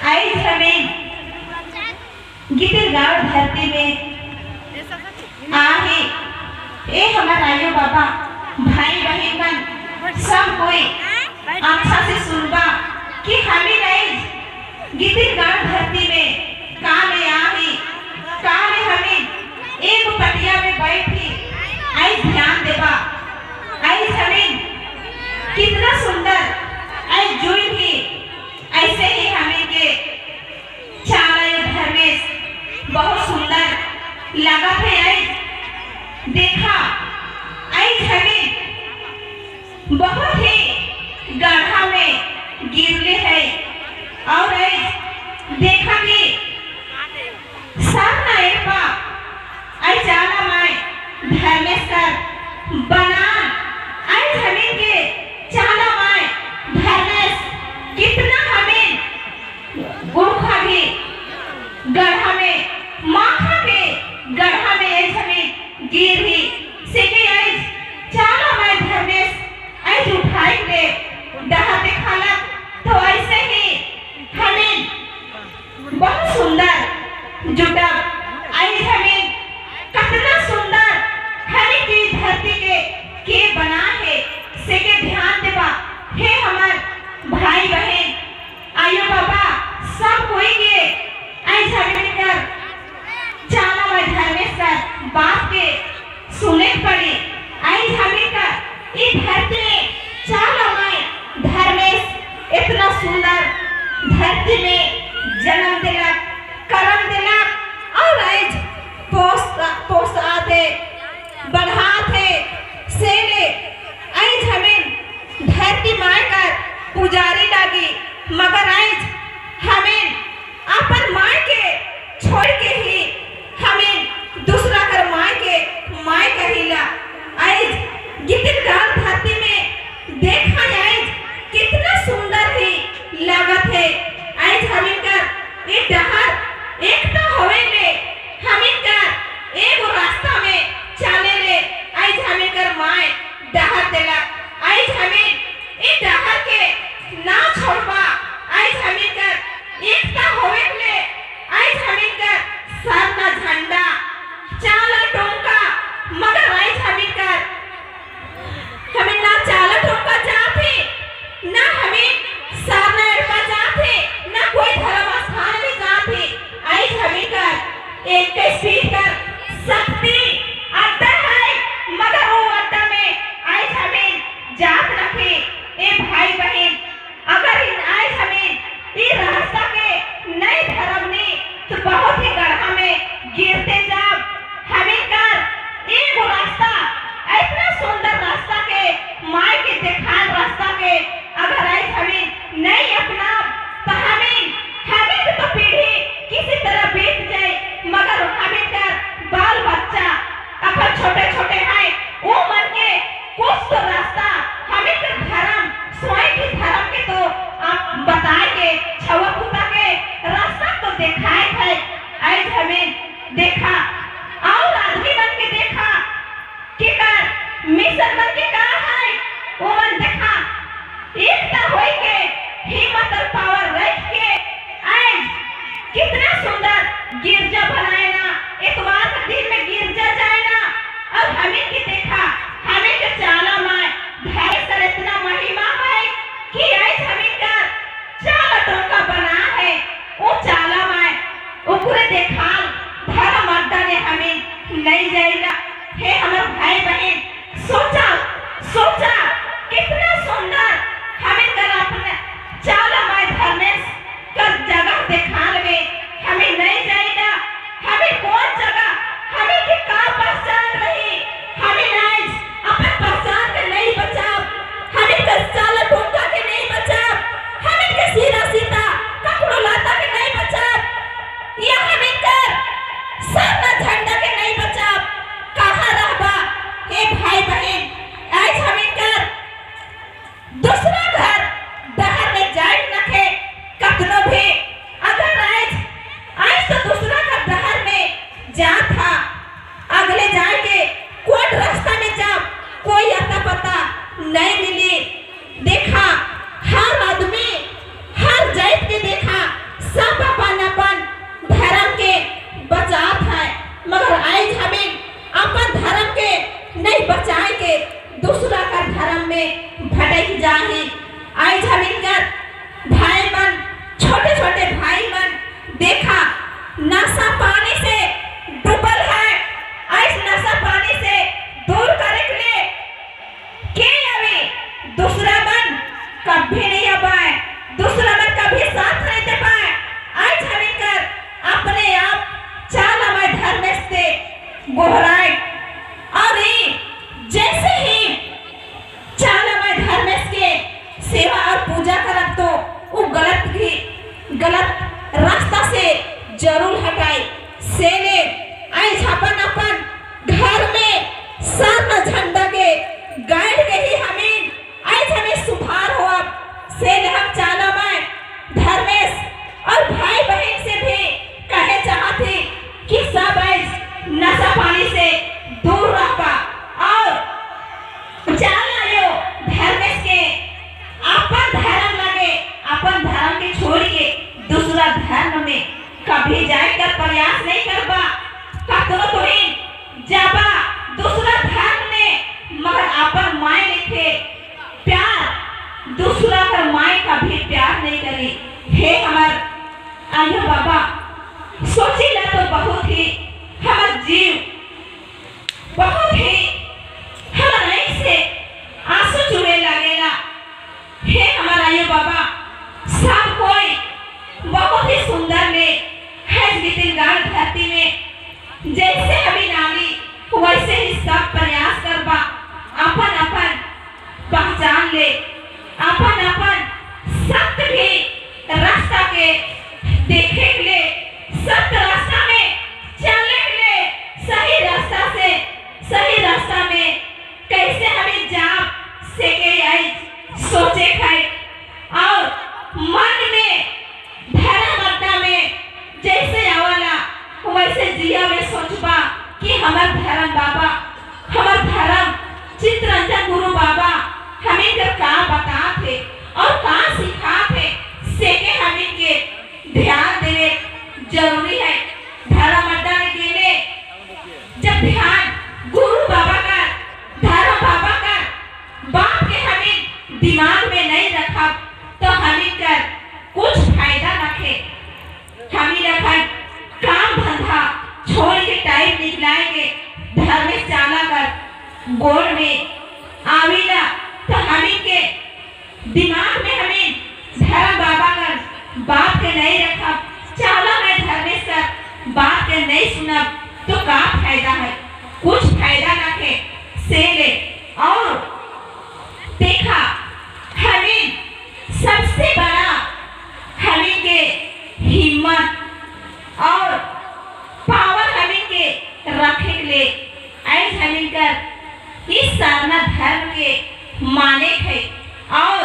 आई हमें गिदिरगांव धरती में आहे। ए हमार आयो बाबा, भाई बहन मन, सब कोई अच्छा से सुनबा कि हमें नहीं गिदिरगांव धरती में का में आही, का में हमें एक पटिया में बैठी। आई ध्यान देबा, आई हमें कितना सुंदर आई जुई ही। ऐसे ही हमें के चारा धर्मेश बहुत सुंदर लगा थे। आई देखा, आई हमें बहुत ही गढ़ा में गिरले है और आई देखा कि सर ना एक आई चाला माय धर्मेश कर बना। आई हमें के चाला माय धर्मेश कितना हमें गुड़खा भी गढ़ा में, माखा के गढ़ा में ऐ हमें गिर ही सेके। आई चाला माय धर्मेश ऐ उठाई ले डहा दिखाला। तो ऐसे ही हमें बहुत सुंदर जुटा। आई हमें कितना सुंदर हमें की धरती के बना है से के ध्यान देबा। हे हमार भाई बहन, आयो बाबा, सब कोई के आई हमें कर चाला में धर्मेश कर बाप के सुने पड़ी। आई हमें कर ई धरती में चाला में धर्मेश इतना सुंदर धरती में जन्म दिला, करम दिला और आज पोस पोस आते बढ़ाते सेले। आज हमें धरती माय कर पुजारी लागी, मगर आज हमें अपन माय के छोड़ के ही हमें दूसरा कर माय के माय कहिला। आज गिदिरगांव धरती में देखा, आज कितना सुंदर ही लागत है। आज हमें कर एक डहर एकता होवे ले, हमें कर एगो रास्ता में चले ले। आज हमें कर माय डहर देला। आज हमें ई डहर के ना छोड़बा। आज हमें कर एकता होवे ले। आज हमें कर सर ना झंडा चाला टोंका, मगर आज हमें कर हमें ना चाला टोंका जाते, ना हमें सारना अरपा जाते, ना कोई धर्म स्थान में जाते। आज हमें कर एक के स्पीड कर शक्ति अड्डा है, मगर वो अड्डा में आज हमें जात रखे। ए भाई बहन, अगर इन आज हमें ई रास्ता के नए धर्म ने तो बहुत ही गढ़ा में गिरते जाब। हमें कर एगो रास्ता, इतना सुंदर रास्ता के माय के देखाल रास्ता के अगर आज हमें नहीं अपना तो हमें हमें तो पीढ़ी किसी तरह बीत जाए, मगर हमें कर बाल बच्चा अखन छोटे छोटे हैं, वो मन के कुछ तो रास्ता हमें कर धर्म स्वयं के धर्म के तो आप बताए के छवा पुता के रास्ता तो दिखाए थे। आज हमें देखा और आदमी बन के देखा कि कर मिशन बन के कहा है, वो मन देखा एकता होई के हिम्मत और पावर रख के आज कितना सुंदर गिरजा बनाए ना, इतवार के दिन में गिरजा जाए ना। अब हमें की देखा, हमें के चाला माय धैर्य सर इतना महिमा है कि आज हमें का चाला टोंका बना है, वो चाला माय ओकरे देखाल धर्म अड्डा ने हमें नहीं जाएगा। हे हमारे भाई बहन, सोचा सोचा कितना सुंदर हमें कर अपने चाला माय धर्मेश कर जगह देखाल में हमें नहीं जाएगा। हमें कौन जगह, हमें के का पहचान रही? हमें आज अपन पहचान के नहीं बचाव, हमें के चाला टोंका के नहीं बचाव, हमें के सीधा सीधा कपड़ो लाता के नहीं बचाव, या हमें कर सारा झंडा के नहीं बचाव, कहाँ रहबा? हे भाई बहन, आज हमें कर दूसरा घर डहर में जाए नखे कतनो भी। अगर आज आज तो दूसरा घर डहर में जा था, अगले जाके कौन रास्ता में जा कोई आता पता नहीं मिली। देखा, हर आदमी हर जात गलत रास्ता से जरूर हटाई। सेने आज अपन अपन घर में सर झंडा के गाइड के ही हमें आज हमें सुधार हो। से हम चाला मैं धर्मेश और भाई बहन से भी कहे चाहती कि सब आज नशा पानी से दूर रहबा और चाला यो धर्मेश के अपन धर्म लगे, अपन धर्म के छोड़ के दूसरा धर्म में कभी जाए कर प्रयास नहीं करबा। कतरो तो जाबा दूसरा धर्म में, मगर अपन माए लिखे प्यार दूसरा कर माए कभी प्यार नहीं करी। हे हमार आयो बाबा, सोची ला तो बहुत ही हमार जीव बहुत ही हमार आँख से आंसू चुरे लगेला। हे हमार आयो बाबा, सब कोई बहुत ही सुंदर में है गीतिन गान धरती में जैसे हमें नानी वैसे ही सब प्रयास करबा, अपन अपन पहचान ले, अपन अपन सत्य भी रास्ता के देखे के ले, सत्य रास्ता में चले के ले, सही रास्ता से सही रास्ता में कैसे हमें जाप से के आई सोचे खाए और मन में धर्म अड्डा में जैसे आवाला वैसे जिया में सोचबा कि हमार धर्म बाबा, हमार धर्म चित्रंजन गुरु बाबा हमें जब का बता थे और का सिखा थे, से के हमें के ध्यान देवे जरूरी है। धर्म अड्डा में गेले जब ध्यान गुरु बाबा का धर्म बाबा का बाप के हमें दिमाग में नहीं रखा तो हमें कर कुछ फायदा रखे। हमें रखा काम धंधा छोड़ के टाइम निकलाएंगे धार्मिक चाला कर गोड़ में आविला तो हमें के दिमाग में हमें धर्म बाबा का बाप के नहीं रखा, चाला में धर्मेश कर बाप के नहीं सुना तो का फायदा है, कुछ फायदा ना है। से ले और देखा हमें सबसे बड़ा हमें के हिम्मत और पावर हमें के रखे के लिए ऐसे हमें कर इस साधना धर्म के मालिक है और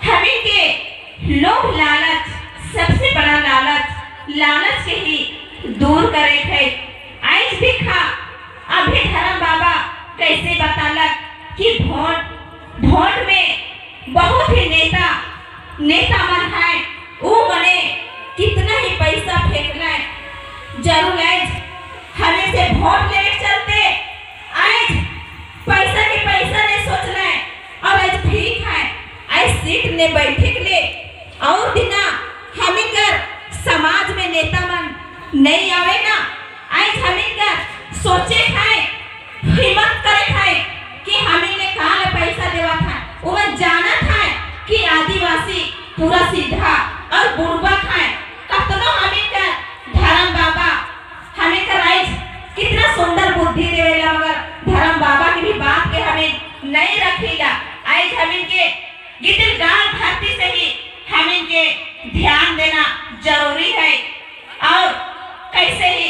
हमें के लोभ लालच सबसे बड़ा लालच लालच के ही दूर करे है। ऐसे देखा अभी धर्म बाबा कैसे बतालक कि वोट वोट में बहुत ही नेता नेता मन है, वो मने कितना ही पैसा फेंकना है जरूर आज हमें से वोट लेने चलते आज पैसा के पैसा नहीं सोचना है और आज ठीक है आज सीट ने बैठे के लिए और दिना हमें कर समाज में नेता मन नहीं आवे ना। आज हमें कर सोचे खाए हिम्मत करे खाए कि हमें ने कहाँ पैसा देवा था, वो जाना था कि आदिवासी पूरा सीधा और बुढ़वा खाए। कतनो हमें कर धर्म बाबा हमें कर आज कितना सुंदर बुद्धि देवेला, मगर धर्म बाबा की भी बात के हमें नहीं रखेगा। आज हमें के गिदिर गाल धरती से ही हमें के ध्यान देना जरूरी है और कैसे ही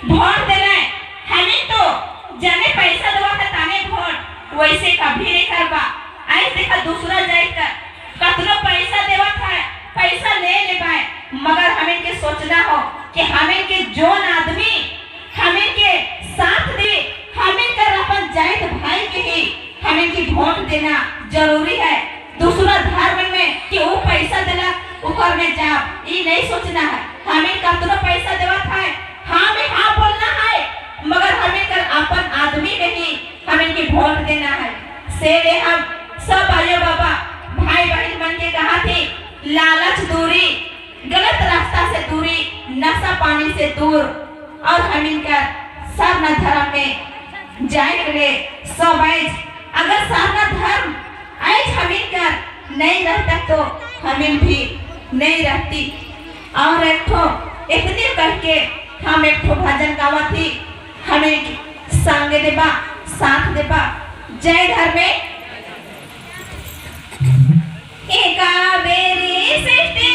वोट देना है हमें तो जने पैसा दवा था ताने वोट वैसे कभी नहीं करबा। आज देखा दूसरा जाए कर कतनो पैसा देवा था पैसा ले ले पाए, मगर हमें के सोचना हो कि हमें के जोन आदमी हमें के साथ दे हमें कर अपन जाए तो भाई के ही हमें की वोट देना जरूरी है। दूसरा धर्म में कि वो पैसा देना ऊपर में जा ये नहीं सोचना है। हमें कतनो पैसा देवा था हाँ में हाँ बोलना है, मगर हमें कर अपन आदमी में ही हमें की वोट देना है। से रे हम सब आयो बाबा भाई बहन मन के कहा थी लालच दूरी, गलत रास्ता से दूरी, नशा पानी से दूर और हम इनका साधना धर्म में जाए के लिए सब आज अगर साधना धर्म आज हम इनका नहीं रहता तो हमें भी नहीं रहती। और एक ठो इतने करके हम एक ठो भजन गावा थी, हमें संग देबा साथ देबा। जय धर्मे एका बेरी सृष्टि